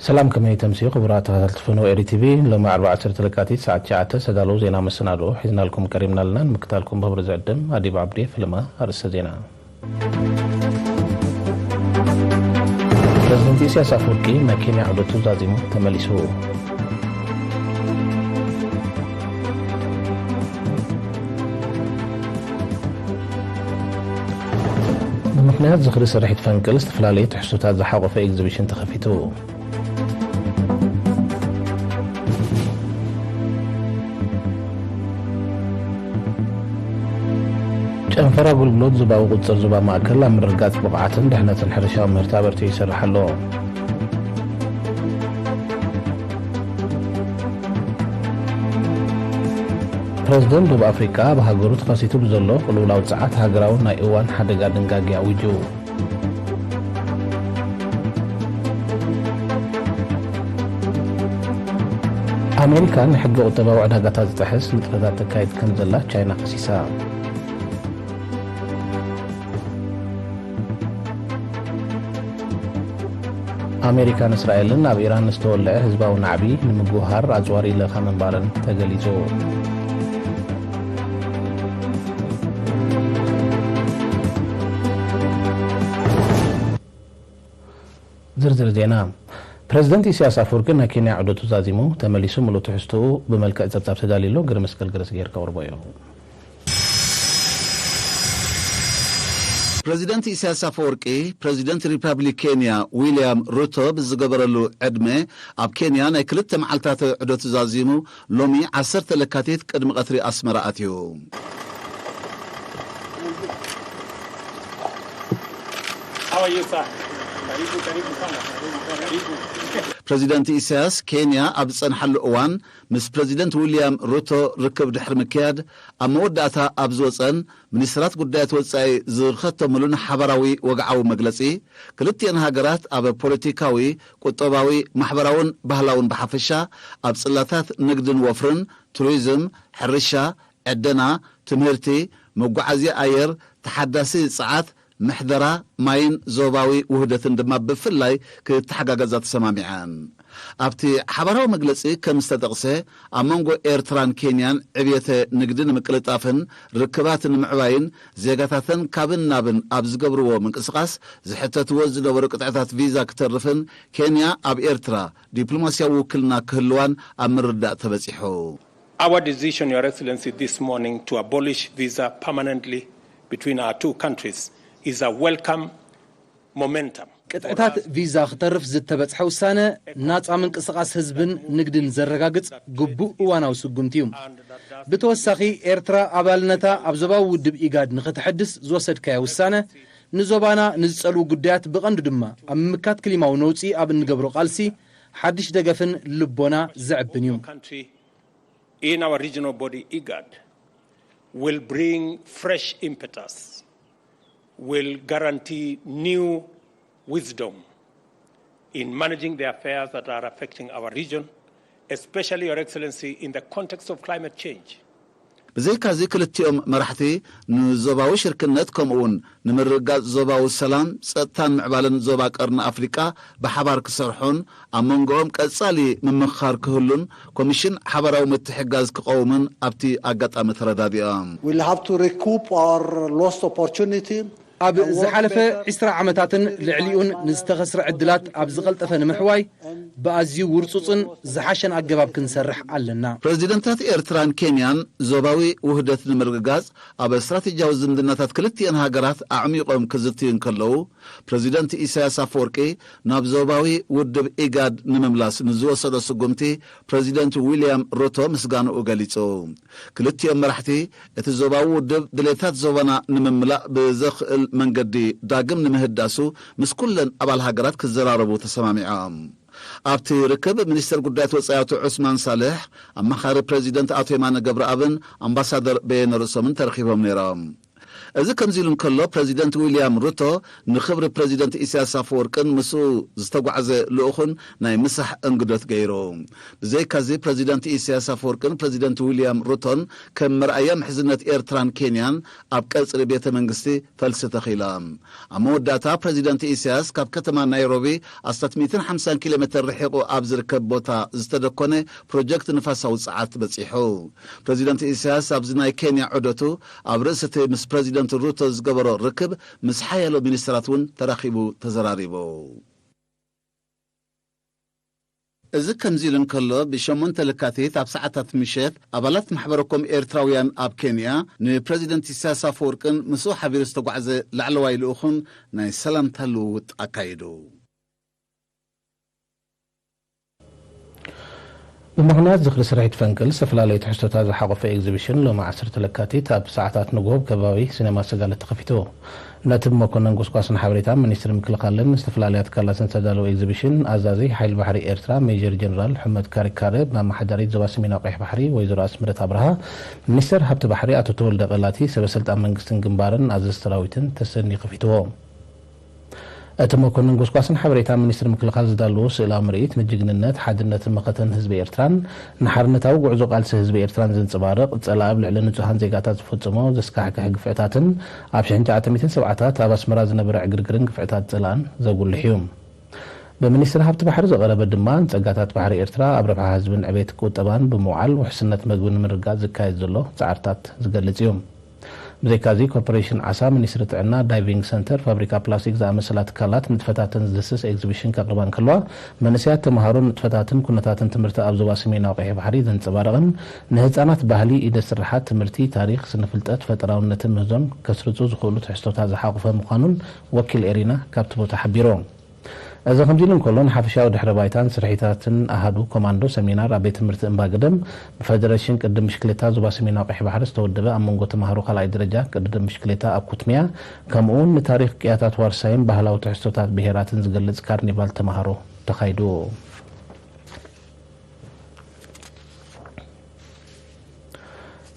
ሰላም፣ ከመይ ተምስዩ ክቡራት ተኸታተልቲ ፍኖ ኤሪ ቲቪ። ሎሚ ኣርባዓ ዓሰርተ ለካቲት ሰዓት ትሽዓተ ዝተዳለዉ ዜና መሰናድኦ ሒዝናልኩም ቀሪብና ኣለና። ንምክታልኩም ብኽብሪ ዝዕድም ኣዲብ ዓብዲ። ፈለማ ኣርእስተ ዜና። ፕረዚደንት ኢሳያስ ኣፈወርቂ ናይ ኬንያ ዑደቱ ዛዚሙ ተመሊሱ። ብምኽንያት ዝኽሪ ስርሒት ፈንቅል ዝተፈላለዩ ትሕዝቶታት ዝሓቖፈ ኤግዚቢሽን ተኸፊቱ። ጨንፈር ኣገልግሎት ዞባዊ ቁጽጽር ዞባ ማእከል ኣብ ምርግጋጽ ብቕዓትን ድሕነትን ሕርሻዊ ምህርቲ ኣበርቲዑ ይሰርሕ ኣሎ። ፕረዚደንት ደቡብ ኣፍሪቃ ኣብ ሃገሩ ተኸሲቱ ብዘሎ ቅልውላው ጸዓት ሃገራዊ ናይ እዋን ሓደጋ ድንጋጌ ኣዊጁ። ኣሜሪካ ንሕጊ ቁጠባዊ ዕዳጋታት ዝጥሕስ ንጥፈታት ተካይድ ከም ዘላ ቻይና ከሲሳ። ኣሜሪካን እስራኤልን ኣብ ኢራን ዝተወልዐ ህዝባዊ ናዕቢ ንምጉህሃር ኣጽዋር ይልእኻ ምንባረን ተገሊጹ። ዝርዝር ዜና። ፕረዚደንት ኢሳያስ ኣፈወርቂ ናይ ኬንያ ዑደቱ ዛዚሙ ተመሊሱ። ምሉእ ትሕዝትኡ ብመልክዕ ጸብጻብ ተዳልዩ ኣሎ። ግርመስቀል ገረስጌር ከቕርቦ እዩ። ፕረዚደንት ኢሳያስ ኣፈወርቂ፣ ፕረዚደንት ሪፐብሊክ ኬንያ ዊልያም ሩቶ ብዝገበረሉ ዕድመ፣ ኣብ ኬንያ ናይ ክልተ መዓልታት ዑደቱ ዛዚሙ፣ ሎሚ ዓሰርተ ለካቲት ቅድሚ ቀትሪ ኣስመራ ኣትዩ። ፕረዚደንት ኢሳያስ ኬንያ ኣብ ዝጸንሓሉ እዋን፣ ምስ ፕረዚደንት ዊልያም ሩቶ ርክብ ድሕሪ ምክያድ፣ ኣብ መወዳእታ ኣብ ዝወጸን ሚኒስትራት ጉዳያት ወጻኢ ዝኸተሙሉን ሓባራዊ ወግዓዊ መግለጺ፣ ክልቲኤን ሃገራት ኣብ ፖለቲካዊ፣ ቁጠባዊ፣ ማሕበራውን ባህላውን ብሓፈሻ፣ ኣብ ጽላታት ንግድን ወፍርን፣ ቱሪዝም፣ ሕርሻ፣ ዕደና፣ ትምህርቲ፣ መጓዓዝያ ኣየር፣ ተሓዳሲ ጸዓት፣ ምሕደራ ማይን ዞባዊ ውህደትን ድማ ብፍላይ ክተሓጋገዛ ተሰማሚዐን። ኣብቲ ሓባራዊ መግለጺ ከም ዝተጠቕሰ፣ ኣብ መንጎ ኤርትራን ኬንያን ዕብየተ ንግዲ ንምቅልጣፍን ርክባት ንምዕባይን ዜጋታተን ካብን ናብን ኣብ ዝገብርዎ ምንቅስቓስ ዝሕተትዎ ዝነበሩ ቅጥዕታት ቪዛ ክተርፍን ኬንያ ኣብ ኤርትራ ዲፕሎማስያዊ ውክልና ክህልዋን ኣብ ምርዳእ ተበጺሑ። Our decision, Your Excellency, this morning to abolish visa permanently between our two countries is a welcome momentum. ቅጥዕታት ቪዛ ክተርፍ ዝተበጽሐ ውሳነ፣ ናጻ ምንቅስቓስ ህዝብን ንግድን ዘረጋግጽ ግቡእ እዋናዊ ስጉምቲ እዩ። ብተወሳኺ፣ ኤርትራ ኣባልነታ ኣብ ዞባዊ ውድብ ኢጋድ ንኽትሕድስ ዝወሰድካዮ ውሳነ፣ ንዞባና ንዝጸልዉ ጉዳያት፣ ብቐንዱ ድማ ኣብ ምምካት ክሊማዊ ነውጺ ኣብ እንገብሮ ቃልሲ፣ ሓድሽ ደገፍን ልቦና ዘዕብን እዩ። In our regional body, IGAD, will bring fresh impetus, will guarantee new wisdom in managing the affairs that are affecting our region, especially, Your Excellency, in the context of climate change. ብዘይካዚ፣ ክልቲኦም መራሕቲ ንዞባዊ ሽርክነት፣ ከምኡውን ንምርግጋጽ ዞባዊ ሰላም፣ ጸጥታን ምዕባለን ዞባ ቀርኒ ኣፍሪቃ ብሓባር ክሰርሑን፣ ኣብ መንጎኦም ቀጻሊ ምምኽኻር ክህሉን፣ ኮሚሽን ሓባራዊ ምትሕግጋዝ ክቐውምን ኣብቲ ኣጋጣሚ ተረዳዲኦም። We'll have to recoup our lost opportunity. ኣብ ዝሓለፈ ዒስራ ዓመታትን ልዕሊኡን ንዝተኸስረ ዕድላት ኣብ ዝቐልጠፈ ንምሕዋይ፣ ብኣዝዩ ውርጹጽን ዝሓሸን ኣገባብ ክንሰርሕ ኣለና። ፕረዚደንታት ኤርትራን ኬንያን ዞባዊ ውህደት ንምርግጋጽ ኣብ ስትራቴጂያዊ ዝምድናታት ክልቲኤን ሃገራት ኣዕሚቖም ክዝትዩ እንከለዉ፣ ፕረዚደንት ኢሳያስ ኣፈወርቂ ናብ ዞባዊ ውድብ ኢጋድ ንምምላስ ንዝወሰዶ ስጉምቲ ፕረዚደንት ዊልያም ሩቶ ምስጋንኡ ገሊጹ። ክልቲኦም መራሕቲ፣ እቲ ዞባዊ ውድብ ድሌታት ዞባና ንምምላእ ብዘኽእል መንገዲ ዳግም ንምህዳሱ ምስ ኩለን ኣባል ሃገራት ክዘራረቡ ተሰማሚዖም። ኣብቲ ርክብ፣ ሚኒስተር ጉዳያት ወጻኢ ኣቶ ዑስማን ሳልሕ፣ ኣማኻሪ ፕረዚደንት ኣቶ የማነ ገብረኣብን ኣምባሳደር በየነ ርእሶምን ተረኺቦም ነይሮም። እዚ ከምዚ ኢሉ እንከሎ፣ ፕረዚደንት ዊልያም ሩቶ ንክብሪ ፕረዚደንት ኢሳያስ ኣፈወርቅን ምስኡ ዝተጓዕዘ ልኡኹን ናይ ምሳሕ እንግዶት ገይሩ። ብዘይካዚ፣ ፕረዚደንት ኢሳያስ ኣፈወርቅን ፕረዚደንት ዊልያም ሩቶን ከም መርኣያ ምሕዝነት ኤርትራን ኬንያን ኣብ ቀጽሪ ቤተ መንግስቲ ፈልሲ ተኺላ። ኣብ መወዳእታ፣ ፕረዚደንት ኢሳያስ ካብ ከተማ ናይሮቢ ኣስታት ሚእትን ሓምሳን ኪሎ ሜተር ርሒቑ ኣብ ዝርከብ ቦታ ዝተደኮነ ፕሮጀክት ንፋሳዊ ጸዓት በጺሑ። ፕረዚደንት ኢሳያስ ኣብዚ ናይ ኬንያ ዑደቱ ኣብ ርእሲ እቲ ምስ ፕረዚደንት ሩቶ ዝገበሮ ርክብ፣ ምስ ሓያሎ ሚኒስትራት እውን ተራኺቡ ተዘራሪቡ። እዚ ከምዚ ኢሉ እንከሎ፣ ብሸሞንተ ለካቲት ኣብ ሰዓታት ምሸት፣ ኣባላት ማሕበረኮም ኤርትራውያን ኣብ ኬንያ ንፕረዚደንት ኢሳያስ ኣፈወርቅን ምስኡ ሓቢሩ ዝተጓዕዘ ላዕለዋይ ልኡኹን ናይ ሰላምታ ልውውጥ ኣካይዱ። ብምኽንያት ዝኽሪ ስርሒት ፈንቅል፣ ዝተፈላለዩ ትሕዝቶታት ዝሓቖፈ ኤግዚቢሽን ሎሚ ዓሰርተ ለካቲት ኣብ ሰዓታት ንግሆ ኣብ ከባቢ ሲነማ ሰጋለት ተኸፊቱ። ነቲ ብመኮነን ጎስጓስን ሓበሬታ ሚኒስትሪ ምክልኻልን ዝተፈላለያ ትካላትን ዝተዳለወ ኤግዚቢሽን፣ ኣዛዚ ሓይሊ ባሕሪ ኤርትራ ሜጀር ጀነራል ሑመድ ካሪካረ፣ ብኣመሓዳሪት ዞባ ሰሜናዊ ቀይሕ ባሕሪ ወይዘሮ ኣስመረት ኣብርሃ፣ ሚኒስተር ሃብቲ ባሕሪ ኣቶ ተወልደ ቀላቲ፣ ሰበ ስልጣን መንግስትን ግንባርን ኣዘዝቲ ሰራዊትን ተሰንዩ ከፊትዎ። እቲ መኮንን ጎስጓስን ሓበሬታ ሚኒስትሪ ምክልኻል ዝዳለዎ ስእላዊ ምርኢት፣ ንጅግንነት፣ ሓድነትን መኸተን ህዝቢ ኤርትራን ንሓርነታዊ ጉዕዞ ቃልሲ ህዝቢ ኤርትራን ዘንጸባርቕ፣ ጸላኢ ኣብ ልዕሊ ንጹሃን ዜጋታት ዝፈጸሞ ዘስካሕክሕ ግፍዕታትን ኣብ ሽሕን ትሽዓተ ሚእትን ሰብዓታት ኣብ ኣስመራ ዝነበረ ዕግርግርን ግፍዕታት ጸላእን ዘጉልሕ እዩ። ብሚኒስትሪ ሃብቲ ባሕሪ ዝቐረበ ድማ፣ ንጸጋታት ባሕሪ ኤርትራ ኣብ ረብሓ ህዝብን ዕቤት ቁጠባን ብምውዓል ውሕስነት መግቢ ንምርግጋጽ ዝካየድ ዘሎ ጻዕርታት ዝገልጽ እዩ። ብዘይካዚ፣ ኮርፖሬሽን ዓሳ፣ ሚኒስትሪ ጥዕና፣ ዳይቪንግ ሰንተር፣ ፋብሪካ ፕላስቲክ ዝኣመሰላ ትካላት ንጥፈታተን ዝድስስ ኤግዚቢሽን ከቕርባ እንከለዋ፣ መንእሰያት ተምሃሮ ንጥፈታትን ኩነታትን ትምህርቲ ኣብ ዞባ ሰሜናዊ ቀይሕ ባሕሪ ዘንጸባርቕን ንህጻናት ባህሊ፣ ኢደ ስርሓት፣ ትምህርቲ፣ ታሪኽ፣ ስነ ፍልጠት፣ ፈጠራውነትን ምህዞን ከስርጹ ዝኽእሉ ትሕዝቶታት ዝሓቖፈ ምዃኑን ወኪል ኤሪና ካብቲ ቦታ ሓቢሩ። እዚ ከምዚ ኢሉ እንከሎ፣ ንሓፈሻዊ ድሕረ ባይታን ስርሒታትን ኣሃዱ ኮማንዶ ሰሚናር ኣብ ቤት ትምህርቲ እምባገደም ብፈደረሽን ቅድድም ብሽክሌታ ዞባ ሰሜናዊ ቀይሕ ባሕሪ ዝተወደበ ኣብ መንጎ ተምሃሮ ካልኣይ ደረጃ ቅድድም ብሽክሌታ ኣብ ኩትሚያ፣ ከምኡውን ንታሪኽ ቅያታት ዋርሳይን ባህላዊ ትሕዝቶታት ብሄራትን ዝገልጽ ካርኒቫል ተምሃሮ ተኻይዱ።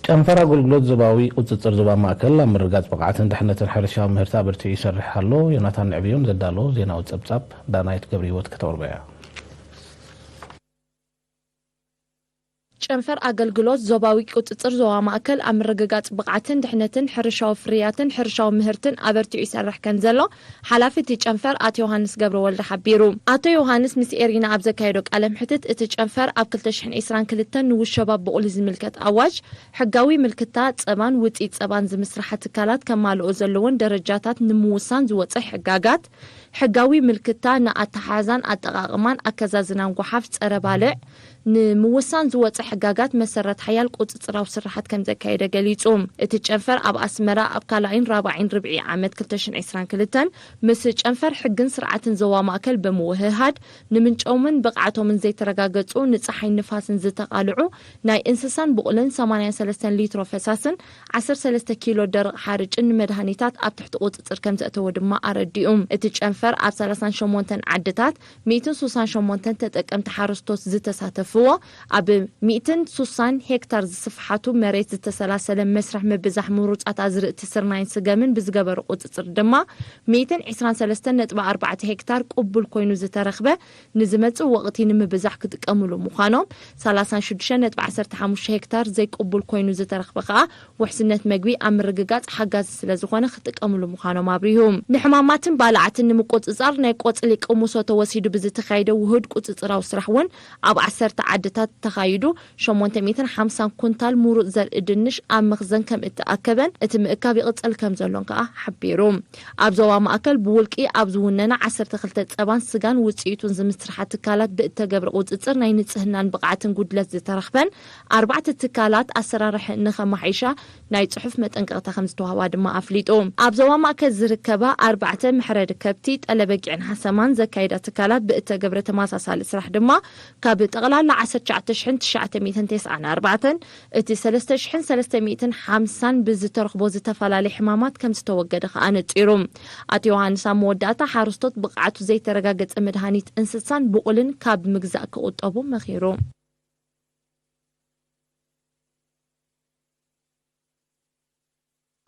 ጨንፈር ኣገልግሎት ዞባዊ ቁጽጽር ዞባ ማእከል ኣብ ምርግጋጽ ብቕዓትን ድሕነትን ሕርሻዊ ምህርቲ ኣበርቲዑ ይሰርሕ ኣሎ። ዮናታን ንዕብዮም ዘዳለዎ ዜናዊ ጸብጻብ ዳናይት ገብረህይወት ከተቕርቦ እያ። ጨንፈር ኣገልግሎት ዞባዊ ቁጽጽር ዞባ ማእከል ኣብ ምርግጋጽ ብቕዓትን ድሕነትን ሕርሻዊ ፍርያትን ሕርሻዊ ምህርትን ኣበርቲዑ ይሰርሕ ከም ዘሎ ሓላፊ እቲ ጨንፈር ኣቶ ዮሃንስ ገብረወልድ ሓቢሩ። ኣቶ ዮሃንስ ምስ ኤሪና ኣብ ዘካየዶ ቃለ ምሕትት፣ እቲ ጨንፈር ኣብ ክልተ ሽሕን ዕስራን ክልተን ንውሸባ ብቑሊ ዝምልከት ኣዋጅ፣ ሕጋዊ ምልክታ ጸባን ውጽኢት ጸባን ዝምስርሓ ትካላት ከማልኦ ዘለወን ደረጃታት ንምውሳን ዝወጸ ሕጋጋት፣ ሕጋዊ ምልክታ ንኣተሓሕዛን ኣጠቓቕማን ኣከዛዝናን ጓሓፍ ጸረ ባልዕ ንምውሳን ዝወጸ ሕጋጋት መሰረት ሓያል ቁጽጽራዊ ስርሓት ከም ዘካየደ ገሊጹ። እቲ ጨንፈር ኣብ ኣስመራ ኣብ ካልኣይን ራብዓይን ርብዒ ዓመት ክልተ ሽሕን ዕስራን ክልተን ምስ ጨንፈር ሕግን ስርዓትን ዞባ ማእከል ብምውህሃድ፣ ንምንጮምን ብቕዓቶምን ዘይተረጋገጹ፣ ንጸሓይን ንፋስን ዝተቓልዑ ናይ እንስሳን ብቑልን ሰማንያን ሰለስተን ሊትሮ ፈሳስን ዓሰርተ ሰለስተ ኪሎ ደረቕ ሓርጭን ንመድሃኒታት ኣብ ትሕቲ ቁጽጽር ከም ዘእተወ ድማ ኣረዲኡ። እቲ ጨንፈር ኣብ ሰላሳን ሸሞንተን ዓድታት ሚእትን ሱሳን ሸሞንተን ተጠቀምቲ ሓረስቶት ዝተሳተፍዎ፣ ኣብ ሚእትን ሱሳን ሄክታር ዝስፍሓቱ መሬት ዝተሰላሰለ መስርሕ ምብዛሕ ምሩጻት ኣዝርእቲ ስርናይን ስገምን ብዝገበሮ ቁጽጽር ድማ፣ ሚእትን ዕስራን ሰለስተን ነጥቢ ኣርባዕተ ሄክታር ቅቡል ኮይኑ ዝተረኽበ፣ ንዝመጽእ ወቕቲ ንምብዛሕ ክጥቀምሉ ምዃኖም፣ ሰላሳን ሽዱሽተን ነጥቢ ዓሰርተ ሓሙሽተ ሄክታር ዘይቅቡል ኮይኑ ዝተረኽበ ከኣ፣ ውሕስነት መግቢ ኣብ ምርግጋጽ ሓጋዚ ስለ ዝኾነ ክጥቀምሉ ምዃኖም ኣብሪሁ። ንሕማማትን ባልዓትን ንምቁጽጻር ናይ ቆጽሊ ቅሙሶ ተወሲዱ ብዝተኻየደ ውሁድ ቁጽጽራዊ ስራሕ እውን ኣብ ዓሰርተ ዓድታት ተኻይዱ ሸሞንተ ሚእትን ሓምሳን ኩንታል ምሩጽ ዘርኢ ድንሽ ኣብ መኽዘን ከም እተኣከበን እቲ ምእካብ ይቕጸል ከም ዘሎን ከኣ ሓቢሩ። ኣብ ዞባ ማእከል ብውልቂ ኣብ ዝውነና ዓሰርተ ክልተ ጸባን ስጋን ውጽኢቱን ዝምስርሓ ትካላት ብእተገብረ ቁጽጽር ናይ ንጽህናን ብቕዓትን ጉድለት ዝተረኽበን ኣርባዕተ ትካላት ኣሰራርሐ ንኸማሓይሻ ናይ ጽሑፍ መጠንቀቕታ ከም ዝተዋህባ ድማ ኣፍሊጡ። ኣብ ዞባ ማእከል ዝርከባ ኣርባዕተ መሕረዲ ከብቲ፣ ጠለ በጊዕን ሃሰማን ዘካየዳ ትካላት ብእተገብረ ተመሳሳሊ ስራሕ ድማ ካብ ጠቕላላ ዓሰርተ ትሽዓተ ሽሕን ትሽዓተ ሚእትን ተስዓን ኣርባዕተን እቲ ሰለስተ ሽሕን ሰለስተ ሚእትን ሓምሳን ብዝተረኽቦ ዝተፈላለየ ሕማማት ከም ዝተወገደ ከኣ ነጺሩ። ኣቶ ዮሃንስ ኣብ መወዳእታ ሓረስቶት ብቕዓቱ ዘይተረጋገጸ መድሃኒት እንስሳን ብቑልን ካብ ምግዛእ ክቑጠቡ መኺሩ።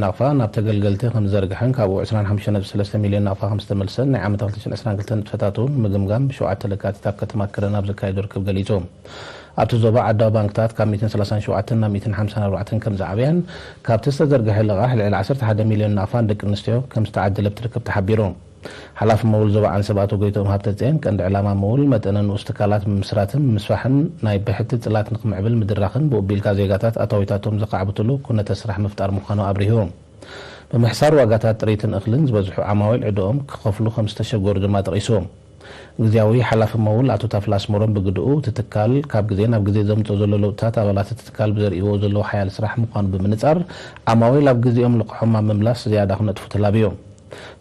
ናቕፋ ናብ ተገልገልቲ ከም ዝዘርግሐን ካብኡ ዕስራን ሓሙሽተ ነጥቢ ሰለስተ ሚልዮን ናቕፋ ከም ዝተመልሰን ናይ ዓመት ክልተ ሽሕን ዕስራን ክልተን ንጥፈታት እውን ንምግምጋም ብሸውዓተ ለካቲት ኣብ ከተማ ከረን ኣብ ዘካየዶ ርክብ ገሊጹ። ኣብቲ ዞባ ዓዳዊ ባንክታት ካብ ሚእትን ሰላሳን ሸውዓተን ናብ ሚእትን ሓምሳን ኣርባዕተን ከም ዝዓበያን ካብቲ ዝተዘርግሐ ልቓሕ ልዕሊ ዓሰርተ ሓደ ሚልዮን ናቕፋ ንደቂ ኣንስትዮ ከም ዝተዓደለ ኣብቲ ርክብ ተሓቢሩ። ሓላፊ መውል ዞባ ዓንሰብ ኣቶ ጎይትኦም ሃብተጽዮን ቀንዲ ዕላማ መውል መጠነ ንኡስ ትካላት ምምስራትን ምምስፋሕን ናይ ብሕቲ ጽላት ንክምዕብል ምድራኽን ብኡ ቢልካ ዜጋታት ኣታዊታቶም ዘኻዕብትሉ ኩነተ ስራሕ ምፍጣር ምዃኑ ኣብሪሁ። ብምሕሳር ዋጋታት ጥሪትን እኽልን ዝበዝሑ ዓማዊል ዕድኦም ክኸፍሉ ከም ዝተሸገሩ ድማ ጠቒሱ። ግዝያዊ ሓላፊ መውል ኣቶ ታፍላ ኣስመሮም ብግድኡ፣ እቲ ትካል ካብ ግዜ ናብ ግዜ ዘምጽኦ ዘሎ ለውጥታት ኣባላት እቲ ትካል ብዘርእይዎ ዘለዉ ሓያል ስራሕ ምዃኑ ብምንጻር፣ ዓማዊል ኣብ ግዜኦም ልቕሖም ኣብ ምምላስ ዝያዳ ክነጥፉ ተላብዩ።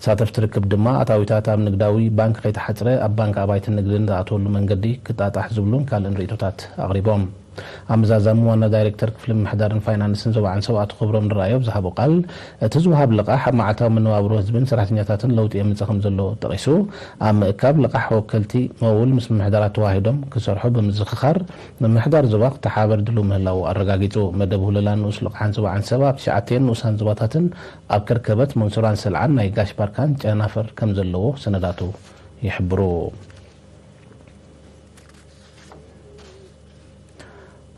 ተሳተፍቲ ርክብ ድማ ኣታዊታት ኣብ ንግዳዊ ባንክ ከይተሓጽረ ኣብ ባንክ ኣባይትን ንግድን ዝኣተወሉ መንገዲ ክጣጣሕ ዝብሉን ካልእን ርእይቶታት ኣቕሪቦም። ኣብ ምዛዛሙ ዋና ዳይሬክተር ክፍሊ ምምሕዳርን ፋይናንስን ዞባ ዓንሰብ ኣቶ ክብሮም ንረኣዮ ኣብ ዝሃቦ ቃል፣ እቲ ዝወሃብ ልቓሕ ኣብ መዓልታዊ መነባብሮ ህዝብን ሰራሕተኛታትን ለውጢ የምጽእ ከም ዘሎ ጠቒሱ፣ ኣብ ምእካብ ልቓሕ ወከልቲ መውል ምስ ምምሕዳራት ተዋሂዶም ክሰርሑ ብምዝኽኻር፣ ምምሕዳር ዞባ ክተሓባበር ድሉው ምህላዉ ኣረጋጊጹ። መደብ ሁለላን ንኡስ ልቓሕን ዞባ ዓንሰብ ኣብ ትሽዓተን ንኡሳን ዞባታትን ኣብ ከርከበት፣ መንሱራን ሰልዓን ናይ ጋሽ ባርካን ጨናፍር ከም ዘለዎ ሰነዳቱ ይሕብሩ።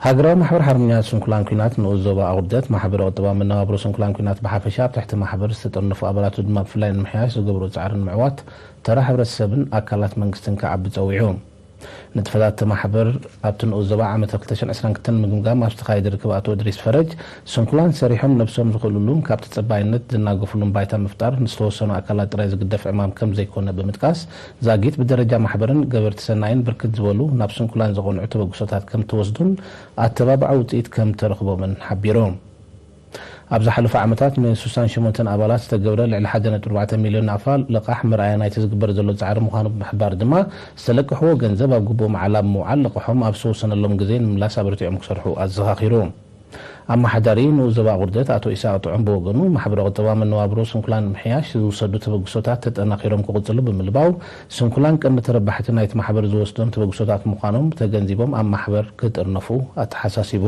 ሃገራዊ ማሕበር ሓርበኛ ስንኩላን ኲናት ንኡስ ዞባ ኣቑርደት፣ ማሕበረ ቁጠባዊ መነባብሮ ስንኩላን ኲናት ብሓፈሻ፣ ኣብ ትሕቲ ማሕበር ዝተጠርነፉ ኣባላቱ ድማ ብፍላይ ንምሕያሽ ዝገብሮ ጻዕሪ ንምዕዋት ተራ ሕብረተሰብን ኣካላት መንግስትን ክዓቢ ጸዊዑ። ንጥፈታት እቲ ማሕበር ኣብቲ ንኡስ ዞባ ዓመት ክልተ ሽሕን ዕስራን ክልተን ንምግምጋም ኣብ ዝተኻየደ ርክብ ኣቶ እድሪስ ፈረጅ፣ ስንኩላን ሰሪሖም ነብሶም ዝኽእልሉን ካብ ተጸባይነት ዝናገፍሉን ባይታ ምፍጣር ንዝተወሰኑ ኣካላት ጥራይ ዝግደፍ ዕማም ከም ዘይኮነ ብምጥቃስ፣ ዛጊት ብደረጃ ማሕበርን ገበርቲ ሰናይን ብርክት ዝበሉ ናብ ስንኩላን ዘቕንዑ ተበግሶታት ከም እተወስዱን ኣተባብዓ ውጽኢት ከም እተረኽቦምን ሓቢሩ። ኣብ ዝሓለፉ ዓመታት ንስሳን ሸሞንተን ኣባላት ዝተገብረ ልዕሊ ሓደ ነጥቢ ኣርባዕተ ሚልዮን ናቕፋ ልቓሕ መርኣያ ናይቲ ዝግበር ዘሎ ጻዕሪ ምዃኑ ብምሕባር ድማ፣ ዝተለቅሕዎ ገንዘብ ኣብ ግቡእ ማዕላ ብምውዓል ልቕሖም ኣብ ዝተወሰነሎም ግዜ ንምምላስ ኣበርቲዖም ክሰርሑ ኣዘኻኺሩ። ኣመሓዳሪ ንኡስ ዞባ ቁርደት ኣቶ ኢሳቕ ጥዑም ብወገኑ፣ ማሕበረ ቁጠባ መነባብሮ ስንኩላን ንምሕያሽ ዝውሰዱ ተበግሶታት ተጠናኺሮም ክቕጽሉ ብምልባው፣ ስንኩላን ቀንዲ ተረባሕቲ ናይቲ ማሕበር ዝወስዶም ተበግሶታት ምዃኖም ተገንዚቦም ኣብ ማሕበር ክጥርነፉ ኣተሓሳሲቡ።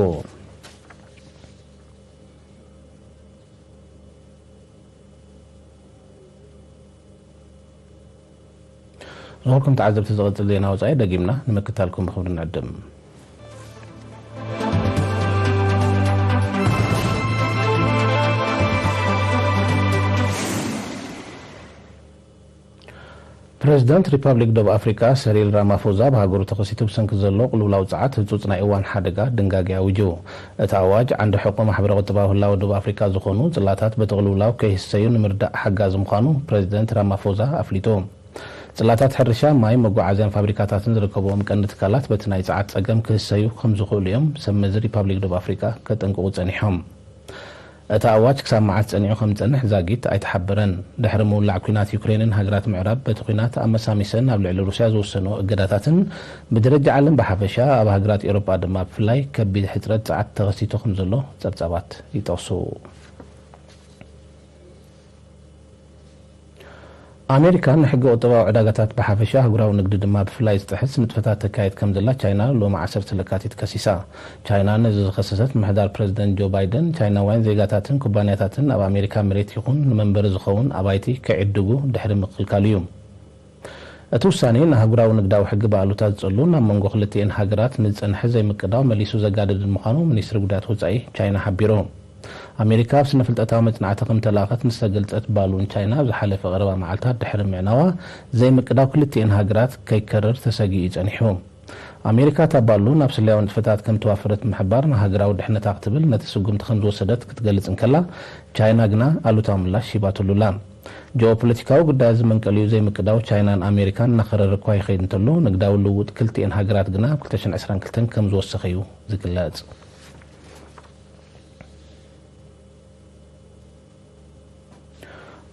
ዝኸበርኩም ተዓዘብቲ፣ ዝቕጽል ዜና ወጻኢ ደጊምና ንምክታልኩም ብኽብሪ ንዕድም። ፕረዚደንት ሪፓብሊክ ደቡብ ኣፍሪካ ሰሪል ራማፎዛ፣ ኣብ ሃገሩ ተኸሲቱ ብሰንኪ ዘሎ ቅልውላው ጸዓት ህጹጽ ናይ እዋን ሓደጋ ድንጋጌ ኣዊጁ። እቲ ኣዋጅ፣ ዓንዲ ሕቆ ማሕበረ ቁጠባዊ ህላወ ደቡብ ኣፍሪካ ዝኾኑ ጽላታት በቲ ቅልውላው ከይህሰዩ ንምርዳእ ሓጋዚ ምዃኑ ፕረዚደንት ራማፎዛ ኣፍሊጡ። ጽላታት ሕርሻ፣ ማይ፣ መጓዓዝያን ፋብሪካታትን ዝርከብዎም ቀንዲ ትካላት በቲ ናይ ጸዓት ጸገም ክህሰዩ ከም ዝኽእሉ እዮም ሰብ መዚ ሪፓብሊክ ደቡብ ኣፍሪካ ከጠንቅቑ ጸኒሖም። እቲ ኣዋጅ ክሳብ መዓስ ጸኒዑ ከም ዝጸንሕ ዛጊት ኣይተሓበረን። ድሕሪ ምውላዕ ኲናት ዩክሬንን ሃገራት ምዕራብ በቲ ኲናት ኣመሳሚሰን ኣብ ልዕሊ ሩስያ ዝወሰንኦ እገዳታትን ብደረጃ ዓለም ብሓፈሻ ኣብ ሃገራት ኤውሮጳ ድማ ብፍላይ ከቢድ ሕጽረት ጸዓት ተኸሲቱ ከም ዘሎ ጸብጻባት ይጠቕሱ። ኣሜሪካ ንሕጊ ቁጠባዊ ዕዳጋታት ብሓፈሻ ኣህጉራዊ ንግዲ ድማ ብፍላይ ዝጥሕስ ንጥፈታት ተካይድ ከም ዘላ ቻይና ሎሚ ዓሰርተ ለካቲት ከሲሳ። ቻይና ነዚ ዝኸሰሰት ምሕዳር ፕረዚደንት ጆ ባይደን ቻይናውያን ዜጋታትን ኩባንያታትን ኣብ ኣሜሪካ መሬት ይኹን ንመንበሪ ዝኸውን ኣባይቲ ከይዕድጉ ድሕሪ ምክልካሉ እዩ። እቲ ውሳኔ ንኣህጉራዊ ንግዳዊ ሕጊ ብኣሉታ ዝጸሉን ኣብ መንጎ ክልቲኤን ሃገራት ንዝጸንሐ ዘይምቅዳው መሊሱ ዘጋድድን ምዃኑ ሚኒስትሪ ጉዳያት ወጻኢ ቻይና ሓቢሩ። ኣሜሪካ ኣብ ስነ ፍልጠታዊ መጽናዕቲ ከም ተላእኸት ንዝተገልጸት ባሉን ቻይና ኣብ ዝሓለፈ ቀረባ መዓልታት ድሕሪ ምዕናዋ፣ ዘይምቅዳው ክልቲኤን ሃገራት ከይከርር ተሰጊኡ እዩ ጸኒሑ። ኣሜሪካ እታ ባሉን ኣብ ስለያዊ ንጥፈታት ከም ተዋፈረት ብምሕባር፣ ንሃገራዊ ድሕነታ ክትብል ነቲ ስጉምቲ ከም ዝወሰደት ክትገልጽ እንከላ፣ ቻይና ግና ኣሉታዊ ምላሽ ሂባትሉ ኣላ። ጂኦፖለቲካዊ ጉዳያት ዝመንቀሊኡ ዘይምቅዳው ቻይናን ኣሜሪካን እናኸረረ እኳ ይኸይድ እንተሎ፣ ንግዳዊ ልውውጥ ክልቲኤን ሃገራት ግና ኣብ ክልተ ሽሕን ዕስራን ክልተን ከም ዝወሰኸ እዩ ዝግለጽ።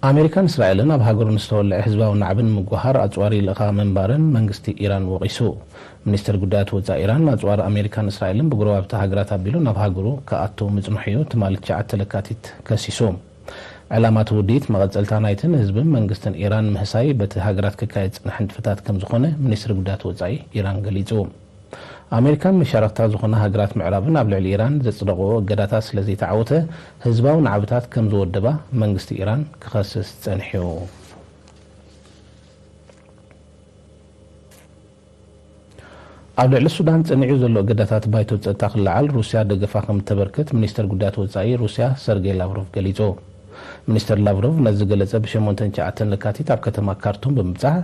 ኣሜሪካን እስራኤልን ኣብ ሃገሩ ንዝተወልዐ ህዝባዊ ናዕቢ ንምጉሃር ኣጽዋር ይልእኻ ምንባረን መንግስቲ ኢራን ወቒሱ። ሚኒስትር ጉዳያት ወጻኢ ኢራን፣ ኣጽዋር ኣሜሪካን እስራኤልን ብጎረባብቲ ሃገራት ኣቢሉ ናብ ሃገሩ ክኣቱ ምጽንሑ እዩ ትማሊ ትሽዓተ ለካቲት ከሲሱ። ዕላማ እቲ ውዲት፣ መቐጸልታ ናይቲ ንህዝብን መንግስትን ኢራን ምህሳይ በቲ ሃገራት ክካየድ ዝጸንሐ ንጥፈታት ከም ዝኾነ ሚኒስትሪ ጉዳያት ወጻኢ ኢራን ገሊጹ። ኣሜሪካን መሻርኽታ ዝኾና ሃገራት ምዕራብን ኣብ ልዕሊ ኢራን ዘጽደቕኦ እገዳታት ስለ ዘይተዓወተ፣ ህዝባዊ ናዕብታት ከም ዝወደባ መንግስቲ ኢራን ክኸስስ ጸኒሑ። ኣብ ልዕሊ ሱዳን ጸኒዑ ዘሎ እገዳታት ባይቶ ጸጥታ ክለዓል ሩስያ ደገፋ ከም እተበርክት ሚኒስተር ጉዳያት ወጻኢ ሩስያ ሰርጌይ ላቭሮቭ ገሊጹ። ሚኒስተር ላቭሮቭ ነዚ ዝገለጸ ብ ሸሞንተን ትሽዓተን ለካቲት ኣብ ከተማ ካርቱም ብምብጻሕ፣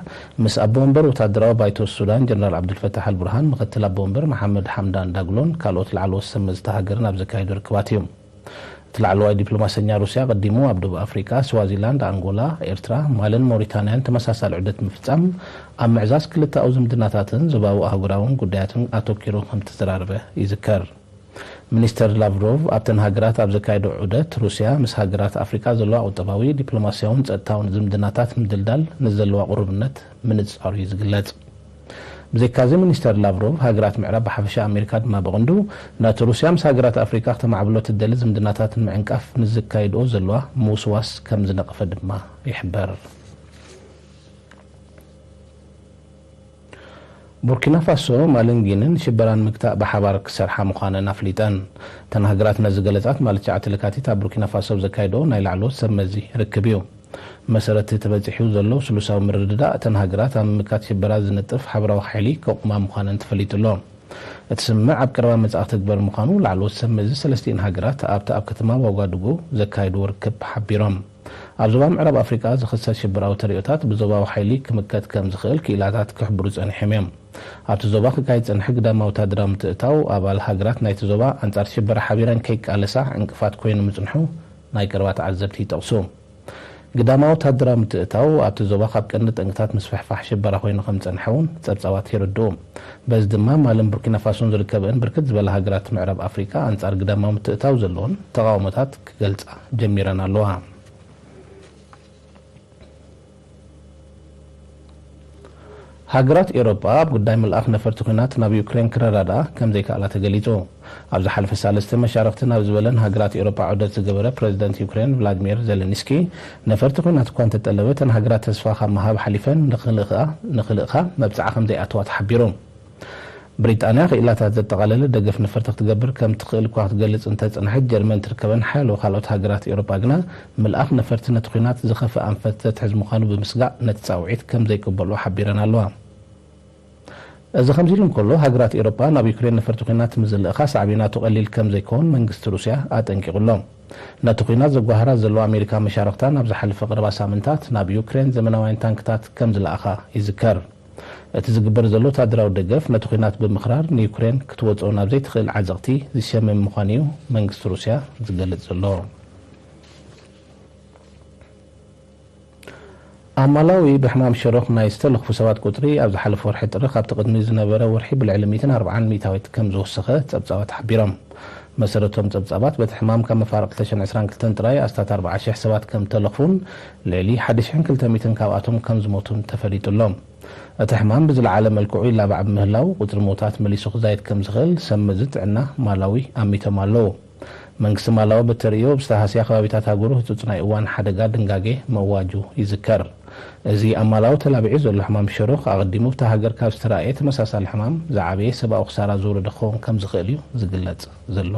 ምስ ኣቦ ወንበር ወታደራዊ ባይቶ ሱዳን ጀነራል ዓብዱልፈታሕ ኣልቡርሃን፣ ምክትል ኣቦ ወንበር መሓመድ ሓምዳን ዳግሎን ካልኦት ላዕለዎት ሰብ መዚ እታ ሃገርን ኣብ ዘካየዶ ርክባት እዩ። እቲ ላዕለዋይ ዲፕሎማሰኛ ሩስያ ቀዲሙ ኣብ ደቡብ ኣፍሪቃ፣ ስዋዚላንድ፣ ኣንጎላ፣ ኤርትራ፣ ማልን ሞሪታንያን ተመሳሳሊ ዑደት ምፍጻም፣ ኣብ ምዕዛዝ ክልተኣዊ ዝምድናታትን ዞባዊ ኣህጉራውን ጉዳያትን ኣተኲሩ ከም ዝተዘራረበ ይዝከር። ሚኒስተር ላቭሮቭ ኣብተን ሃገራት ኣብ ዘካየዶ ዑደት፣ ሩስያ ምስ ሃገራት ኣፍሪቃ ዘለዋ ቁጠባዊ፣ ዲፕሎማስያውን ጸጥታውን ዝምድናታት ምድልዳል ንዘለዋ ቁርብነት ምንጻሩ እዩ ዝግለጽ። ብዘይካዚ፣ ሚኒስተር ላቭሮቭ፣ ሃገራት ምዕራብ ብሓፈሻ፣ ኣሜሪካ ድማ ብቐንዱ፣ ነቲ ሩስያ ምስ ሃገራት ኣፍሪቃ ክተማዕብሎ ትደሊ ዝምድናታት ንምዕንቃፍ ንዝካየድኦ ዘለዋ ምውስዋስ ከም ዝነቐፈ ድማ ይሕበር። ቡርኪና ፋሶ፣ ማልን ጊንን ሽበራን ምግታእ ብሓባር ክሰርሓ ምዃነን ኣፍሊጠን። እተን ሃገራት ነዚ ገለጻት፣ ማለት ትሽዓተ ለካቲት ኣብ ቡርኪና ፋሶ ኣብ ዘካየዶ ናይ ላዕለዎት ሰብ መዚ ርክብ እዩ። መሰረት ተበጺሑ ዘሎ ስሉሳዊ ምርድዳእ፣ እተን ሃገራት ኣብ ምምካት ሽበራ ዝነጥፍ ሓበራዊ ሓይሊ ከቑማ ምዃነን ተፈሊጡ ኣሎ። እቲ ስምምዕ ኣብ ቀረባ መጻኢ ክትግበር ምዃኑ ላዕለዎት ሰብ መዚ ሰለስቲኤን ሃገራት ኣብቲ ኣብ ከተማ ዋጋዱጉ ዘካየድዎ ርክብ ሓቢሮም። ኣብ ዞባ ምዕራብ ኣፍሪቃ ዝኽሰት ሽበራዊ ተርእዮታት ብዞባዊ ሓይሊ ክምከት ከም ዝኽእል ክኢላታት ክሕብሩ ጸኒሖም እዮም። ኣብቲ ዞባ ክካየድ ዝጸንሐ ግዳማዊ ወታደራዊ ምትእትታው፣ ኣባል ሃገራት ናይቲ ዞባ ኣንጻር ሽበራ ሓቢረን ከይቃለሳ ዕንቅፋት ኮይኑ ምጽንሑ ናይ ቀረባ ተዓዘብቲ ይጠቕሱ። ግዳማዊ ወታደራዊ ምትእትታው ኣብቲ ዞባ ካብ ቀንዲ ጠንቅታት ምስፍሕፋሕ ሽበራ ኮይኑ ከም ዝጸንሐ እውን ጸብጻባት የረድኡ። በዚ ድማ፣ ማልን ቡርኪና ፋሶን ዝርከበእን ብርክት ዝበላ ሃገራት ምዕራብ ኣፍሪቃ ኣንጻር ግዳማዊ ምትእትታው ዘለወን ተቓውሞታት ክገልጻ ጀሚረን ኣለዋ። ሃገራት ኤውሮጳ ኣብ ጉዳይ ምልኣኽ ነፈርቲ ኲናት ናብ ዩክሬን ክረዳድኣ ከም ዘይከኣላ ተገሊጹ። ኣብ ዝሓለፈ ሳልስቲ፣ መሻርኽቲ ናብ ዝበለን ሃገራት ኤውሮጳ ዑደት ዝገበረ ፕረዚደንት ዩክሬን ቭላድሚር ዜለንስኪ፣ ነፈርቲ ኲናት እኳ እንተጠለበ፣ እተን ሃገራት ተስፋ ካብ ምሃብ ሓሊፈን ንኽልእኻ፣ ንኽልእኻ መብጽዓ ከም ዘይኣተዋ ተሓቢሩ። ብሪጣንያ ክኢላታት ዘጠቓለለ ደገፍ ነፈርቲ ክትገብር ከም ትኽእል እኳ ክትገልጽ እንተጸንሐት፣ ጀርመን ትርከበን ሓያሎ ካልኦት ሃገራት ኤውሮጳ ግና፣ ምልኣኽ ነፈርቲ ነቲ ኲናት ዝኸፍእ ኣንፈት ዘትሕዝ ምዃኑ ብምስጋእ ነቲ ጻውዒት ከም ዘይቅበልኦ ሓቢረን ኣለዋ። እዚ ከምዚ ኢሉ እንከሎ፣ ሃገራት ኤውሮጳ ናብ ዩክሬን ነፈርቲ ኲናት ምስ ዝልእኻ ሳዕቤናቱ ቀሊል ከም ዘይከውን መንግስቲ ሩስያ ኣጠንቂቑ ኣሎ። ነቲ ኲናት ዘጓህራ ዘሎ ኣሜሪካ መሻርኽታ ናብ ዝሓለፈ ቀረባ ሳምንታት ናብ ዩክሬን ዘመናውያን ታንክታት ከም ዝለኣኻ ይዝከር። እቲ ዝግበር ዘሎ ወታደራዊ ደገፍ ነቲ ኲናት ብምኽራር ንዩክሬን ክትወጽኦ ናብ ዘይትኽእል ዓዘቕቲ ዝሸምም ምዃኑ እዩ መንግስቲ ሩስያ ዝገልጽ ዘሎ። ኣብ ማላዊ ብሕማም ሸሮኽ ናይ ዝተለኽፉ ሰባት ቁጽሪ ኣብ ዝሓለፈ ወርሒ ጥሪ ካብቲ ቅድሚ ዝነበረ ወርሒ ብልዕሊ ሚእትን ኣርባዓን ሚእታዊት ከም ዝወሰኸ ጸብጻባት ሓቢሮም። መሰረቶም ጸብጻባት፣ በቲ ሕማም ካብ መፋርቕ ክልተ ሽሕን ዕስራን ክልተን ጥራይ ኣስታት ኣርብዓ ሽሕ ሰባት ከም ተለኽፉን ልዕሊ ሓደ ሽሕን ክልተ ሚእትን ካብኣቶም ከም ዝሞቱን ተፈሊጡ ኣሎ። እቲ ሕማም ብዝለዓለ መልክዑ ይላባዕ ብምህላው፣ ቁጽሪ ሞታት መሊሱ ክዛየድ ከም ዝኽእል ሰብ መዚ ጥዕና ማላዊ ኣሚቶም ኣለዉ። መንግስቲ ማላዊ በተርእዮ፣ ብዝተሃስያ ከባቢታት ሃገሩ ህጹጽ ናይ እዋን ሓደጋ ድንጋጌ ምእዋጁ ይዝከር። እዚ ኣብ ማላዊ ተላቢዑ ዘሎ ሕማም ሸሮኽ፣ ኣቐዲሙ ኣብታ ሃገር ካብ ዝተራእየ ተመሳሳሊ ሕማም ዝዓበየ ሰብኣዊ ክሳራ ዝወረደ ክኸውን ከም ዝኽእል እዩ ዝግለጽ ዘሎ።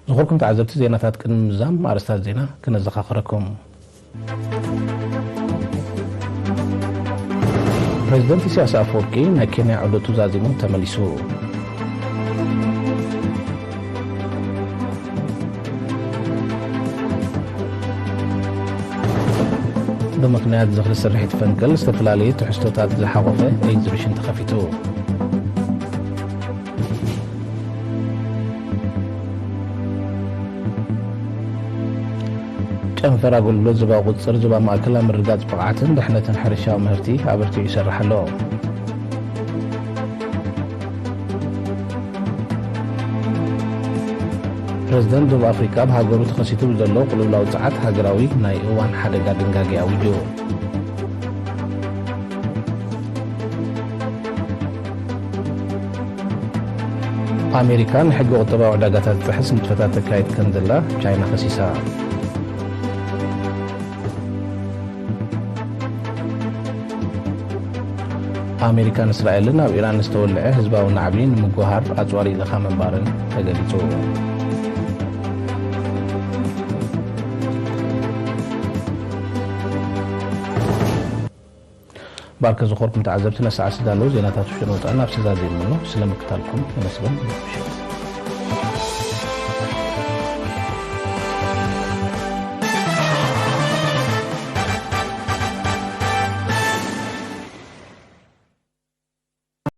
ዝኸበርኩም ተዓዘብቲ፣ ዜናታት ቅድሚ ምዛም ኣርእስታት ዜና ክነዘኻኽረኩም። ፕሬዚደንት ኢሳያስ ኣፈወርቂ ናይ ኬንያ ዑደቱ ዛዚሙ ተመሊሱ። ብምኽንያት ዝኽሪ ስርሒት ፈንቅል ዝተፈላለዩ ትሕዝቶታት ዝሓቖፈ ኤግዚቢሽን ተኸፊቱ። ጨንፈር ኣገልግሎት ዞባ ቁጽጽር ዞባ ማእከል ኣብ ምርግጋጽ ብቕዓትን ድሕነትን ሕርሻዊ ምህርቲ ኣበርቲዑ ይሰርሕ ኣሎ። ፕረዚደንት ደቡብ ኣፍሪቃ፣ ኣብ ሃገሩ ተኸሲቱ ብዘሎ ቅልውላው ጸዓት ሃገራዊ ናይ እዋን ሓደጋ ድንጋጌ ኣዊጁ። ኣሜሪካ ንሕጊ ቁጠባዊ ዕዳጋታት ዝጥሕስ ንጥፈታት ተካይድ ከም ዘላ ቻይና ከሲሳ። ኣሜሪካን እስራኤልን ኣብ ኢራን ዝተወልዐ ህዝባዊ ናዕቢ ንምጉሃር ኣጽዋር ይልእኻ ምንባረን ተገሊጹ። ባርከ ዝኾርኩም ተዓዘብቲ፣ ነሰዓት ዝዳለዉ ዜናታት ውሽጥን ወጻእን ኣብ ሰዛዚሙሉ። ስለ ምክታልኩም ነመስግን።